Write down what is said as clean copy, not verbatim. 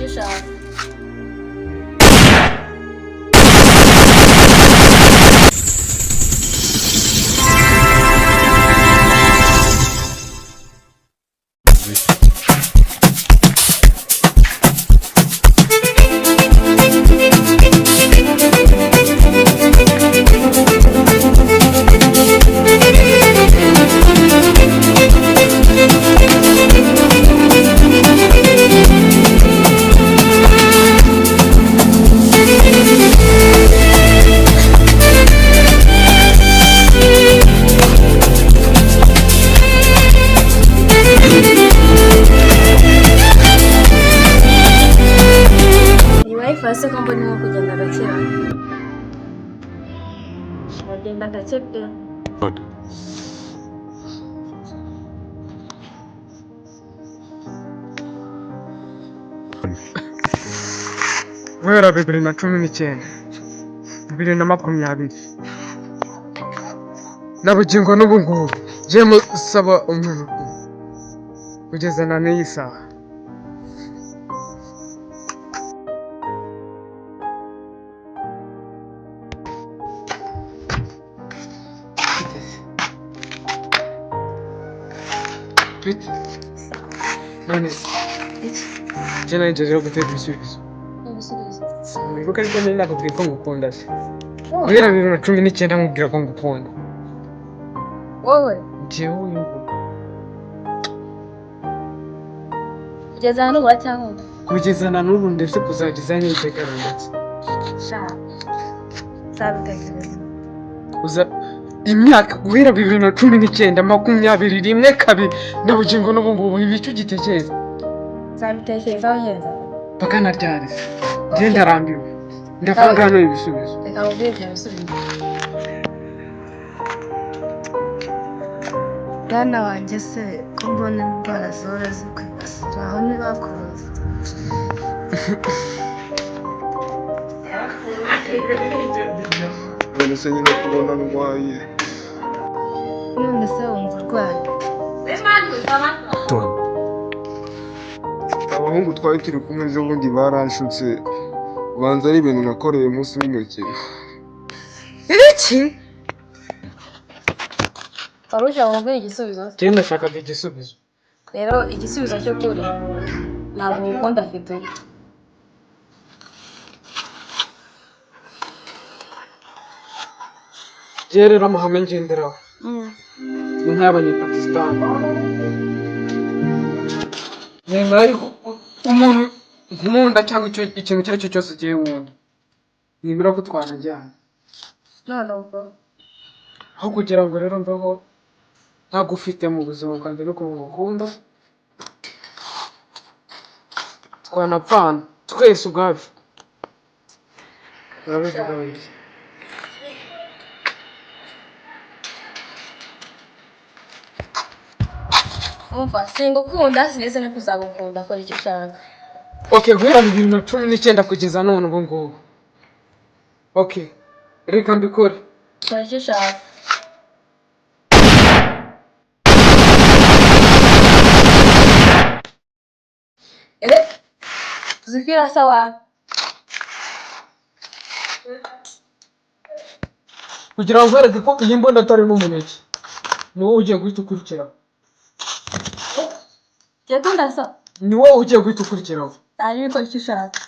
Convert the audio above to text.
Icyo ushaka. Iyi wifi se ko mbona irimo kugenda gake? Iragenda gake pe. Guhera 2019, 2020 na bugingo n'ubu ngubu, njye musaba umuntu kugeza na n'iyi saha. Bite? None se Iki? njye nanjye rero gutera ibisubizo. Ibisubizo. Wibuka ariko nari nakubwiye ko ngukunda se? Guhera 2019 nkubwira ko ngukunda. Wowe? Njyewe uyu nguyu. Kugeza hano uracyankunda? Kugeza na n'ubu, ndetse kuzageza n'iteka runaka. Sha, nzabitekereza. Uza imyaka guhera 2019, 21, 2 na bugingo n'ubu ngubu, ibi icyo ugitekereza? Nzabitekerezaho neza. Paka na ryari se? Njye ndarambiwe, ndavuga hano ibisubizo. Reka nkubwire ibyo bisubizo. Bwana wanjye se, ko mbona indwara zihora zikwibasira, aho ntibakuroze? None se nyine kubona ndwaye? None se wumva urwaye? Abahungu twari turi kumwe ejo bundi baranshutse, ubanza ari ibintu nakoreye umunsi w'intoki. Iki? Wari ushaka nkubwire igisubizo se? Njye ndashakaga igisubizo. Rero igisubizo cy'ukuri, ntabwo ngukunda afite. Njye rero amahame ngenderaho ni nk'ay'Abanyapakisitani. Nemera yuko umuntu nkunda cyangwa icyo ikintu icyo ari cyo cyose ugiye nkunda, nemera ko twanajyana. None ubwo Aho kugira ngo rero mveho ntagufite mu buzima bwanjye no ngukunda, twanapfana twese ubwacu. Urabivuga wiki? Umva, singukunda, sineze no kuzagukunda. Kora icyo ushaka. Okay, guhera 2019 kugeza none ubu ngubu. Okay, reka mbikore. Kora icyo ushaka. Eh, uzi ko irasa wa? Kugira ngo nkwereke ko iyi mbunda atari n'umuneke, ni wowe ugiye guhita ukurikiraho. Jya ndasa. Ni wowe ugiye guhita ukurikiraho. Hanyuma ukora icyo ushaka.